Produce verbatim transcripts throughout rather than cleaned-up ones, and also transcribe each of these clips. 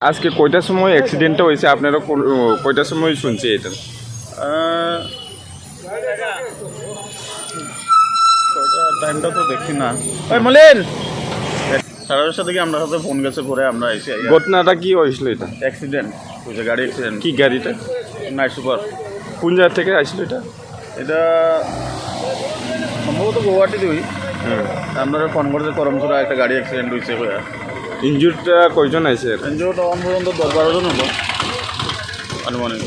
আজকে কয়টার সময় অ্যাক্সিডেন্টটা হয়েছে? আপনারা কোন, কয়টার সময় শুনছে এটা? আহ, কয়টা টাইমটা তো দেখি না। এই মলিন! সাড়ে দশটার দিকে আমরা হাতে ফোন গেছে, পরে আমরা এসে আইয়া। ঘটনাটা কি হয়েছিল এটা? অ্যাক্সিডেন্ট হয়েছে, গাড়ি অ্যাক্সিডেন্ট। কি গাড়িটা? Night super. কোন জায়গা থেকে আসছিল এটা? এটা সম্ভবত গুয়াহাটি দুই। হুম। আপনারা ফোন করছে করমছড়া একটা গাড়ি অ্যাক্সিডেন্ট হয়েছে হয়ে। ইনজুরটা কয়জন আইছে? ইনজুরড এখন পর্যন্ত দশ বারো জন হলো আনুমানিক।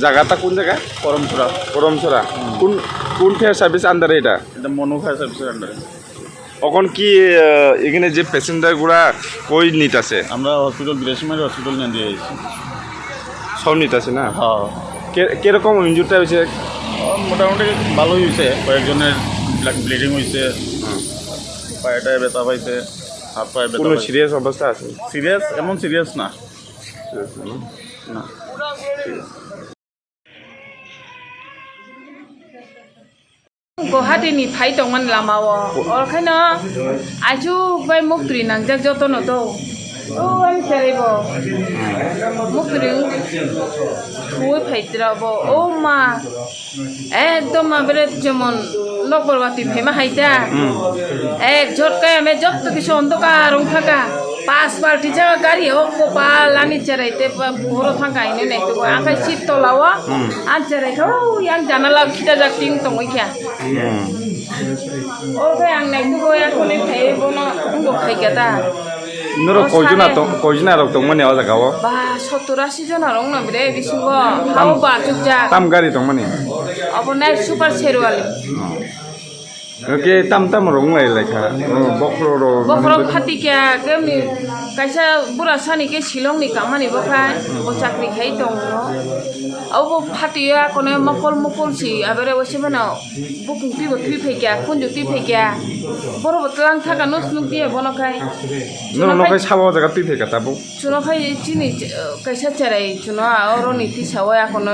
জায়গাটা কোন জায়গা? করমছড়া। করমছড়া। হুম। কোন, কোন ফায়ার সার্ভিস আন্ডারে এটা? এটা মনু ফায়ার সার্ভিসের আন্ডারে। এখন কি, আহ, এখানে যে প্যাসেঞ্জার গুলা কই নিতাছে? আমরা হসপিটাল, বিরাশি মাইল হসপিটাল নিয়ে দিয়ে এসেছি। সব নিতাছে না? হ্যাঁ। কে-, কিরকম ইনজুরটা হয়েছে? ও, মোটামুটি ভালোই হয়েছে। কয়েকজনের ব্লা-, ব্লিডিং হয়েছে, হুম। পায়েটায় ব্যথা পাইছে, হাত পায়ে ব্যথা কোনো পাইছে। সিরিয়াস অবস্থা আছে? সিরিয়াস, এমন সিরিয়াস না। সিরিয়াস না? না। Guwahati ni phai tongmani lama o, oro khaino aichuk bai muktri nangjak jotono to. O ani cherai bo muktri thuwi phai tira bo, o ma, ekdom ma bere jemon lokbar wati phaima hai ta. Hmm. Ek jhot kaya me jotto kisu ondokar wng thaka. Pas balti cha gari o kopal ani cherai te pa-, boro thangka hino nai tugo. Ang khai seat tola o. Hmm. Ang cherai kha o yang janala khita jak ting tongoi kha. Hmm. O khai ang nai tugo ya kone khai bono wngbo khai kha ta. Norok o koijona sare tong, koijona rok tongmani o jaga o? Ba, sottor asi jona rok no bre bisingo. Tam, hao ba chuk jak. Tam gari tongmani? Obo nai Super Sherwali. Hmm. Oke, tam tam rong lai lai kha. Oh, bokhro ro. Bokhro phati kya, kemni kaisa bura sani ke Shillong ni kamani bo khai, bo chakri khai tongo. Abo bo phati ya kono mokol mokol si, abere bo se bana bukung twi bo twi phai kya, khunju twi phai kya. Boro bo tlang thaka no snuk diya bono khai. Nono khai sabo jaga twi phai kha tabuk. Chuno khai chini, eh, kaisa cherai chuno a oro ni tisa o ya kono.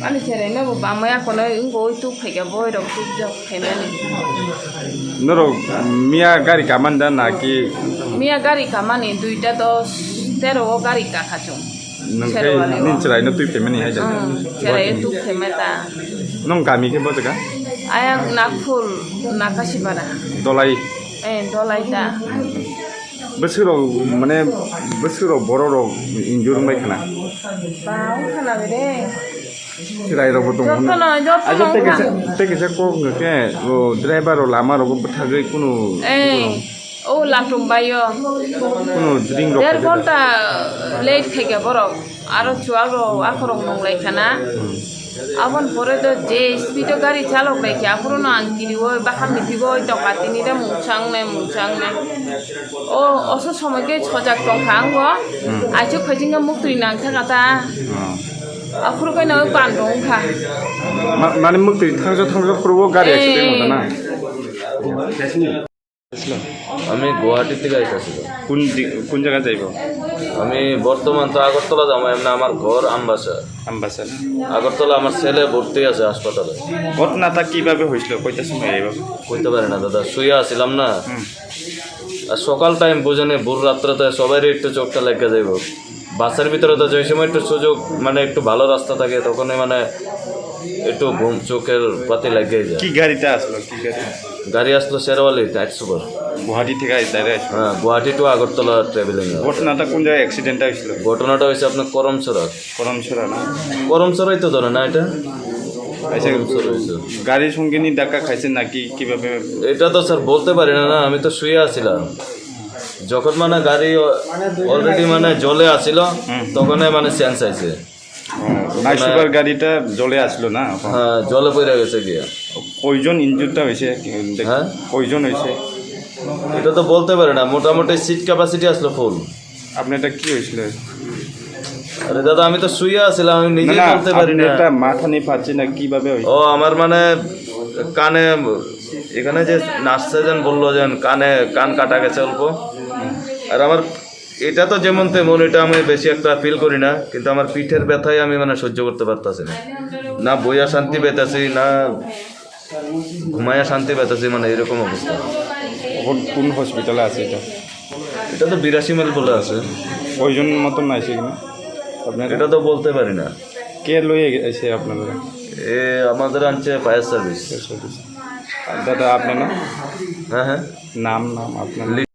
Ani cherai no bo bamaya kono wngoi tuk phaikha boi rok tuk jok phaimani. Norok miya gari kamani da na ki? Miya gari kamani duita dos tero o gari kakha chung. Nung Sero khai wale o. Nin cherai no twi phaimani hai da? Hmm, cherai tuk phaimata. Nung kami khe bo jaga? Ayang Nakphul, Nakasipara. Dolai? Eh, Dolai ta. Bwswk rok, mane, bwswk rok borok rok injure wngbai khna. Ba, wng khna bai de. Chwrai rok bo tong khna. Jotono, jotono. Ajo tei wng kha. Kisa, tei kisa kok hwnkhe, o driver rok lama rogo bwthagwi kunu, eh, kunu o latum bai o. Kunu drink rok Der khaijak. Ghonta late khaikha borok. Aro chuwak rok akhorok nung lai khana. Hmm. Aboni pore do je speed o gari chalok lai khe, aphuru no ang kiri o, bakhang ni phigo oi tongkha, tini de mungsa wngnai, mungsa wngnai. O, oso somoi khe sojak tongkha ang bo. Hmm. Aichuk phai chingkha muktwi nang thaka ta. Hmm. Aphuru khe no pan rwng kha. Ma-, mane muktwi thangsa thangsa phuru o gari accident wngkha na? Eh. আমি গুৱাহাটী থেকে আইতাছি। কোন দি-, কোন জায়গা যাইব? আমি বর্তমান তো আগরতলা যাবো, এমনি আমার ঘর আমবাসা। আমবাসা না? আগরতলা আমার ছেলে ভর্তি আছে হাসপাতালে। ঘটনাটা কিভাবে হয়েছিল? কয়টার সময় এইভাবে? কইতে পারি না দাদা, শুয়ে আছিলাম না। হুম। আর সকাল টাইম বুঝে নি, ভোর রাত্রে তো সবারই একটু চোখটা লেগে যাইব। বাসের ভিতরে তো যে সময় একটু সুযোগ, মানে একটু ভালো রাস্তা থাকে, তখনই মানে একটু ঘুম, চোখের পাতি লেগেই যায়। কি গাড়িটা আসলো? কি গাড়ি? গাড়ি আসলো শেরওয়ালি নাইট সুপার। গুয়াহাটি থেকে আই-, direct আসলো? হ্যাঁ, গুয়াহাটি টু আগরতলা ট্রাভেলিং। ঘটনাটা কোন জায়গায় অ্যাক্সিডেন্টটা হয়েছিল? ঘটনাটা হয়েছে আপনার করমছড়া। করমছড়া না? করমছড়াই তো ধরে না এটা? আচ্ছা, করমছড়া হয়েছে। গাড়ির সঙ্গে নিয়ে ধাক্কা খাইছে নাকি কিভাবে? এটা তো স্যার বলতে পারি না, না, আমি তো শুয়ে আছিলাম। যখন মানে গাড়ি অ-, অলরেডি মানে জলে আসিল, হুম। তখনই মানে চেঞ্জ হয়েছে। ও, নাইট সুপার গাড়িটা জলে আসলো না? হ্যাঁ, জলে পড়ে গেছে গিয়া। কয়জন ইনজুরটা হয়েছে? দেখ-, হ্যাঁ? কয়জন হয়েছে? এটা তো বলতে পারি না, মোটামুটি সিট ক্যাপাসিটি আসলো ফুল। আপনি এটা কি হয়েছিল? আরে দাদা, আমি তো শুয়ে আছিলাম, আমি নিজেই না, না, বলতে পারি আপনি না। এটা মাথা নিয়ে পাচ্ছেন না, কিভাবে হয়েছে? ও, আমার মানে কানে, এখানে যে নার্স সার্জন বললো যে কানে, কান কাটা গেছে অল্প। আর আমার এটা তো যেমন তেমন, এটা আমি বেশি একটা ফিল করি না, কিন্তু আমার পিঠের ব্যথায় আমি মানে সহ্য করতে পারতাছি না। না বইয়া শান্তি পেতাছি, না ঘুমাইয়া শান্তি পেতাছি, মানে এরকম অবস্থা। এখন কোন হসপিটালে আছে এটা? এটা তো বিরাশি মাইল বলে আছে। কয়জন মতন আইছে এখানে আপনারা? এটা তো বলতে পারি না। কে লয়ে গে-, আইছে আপনারা? এ, আমাদের আনছে ফায়ার সার্ভিস। Fire service. দাদা, আপনার নাম? হ্যাঁ, হ্যাঁ। নাম, নাম আপনার?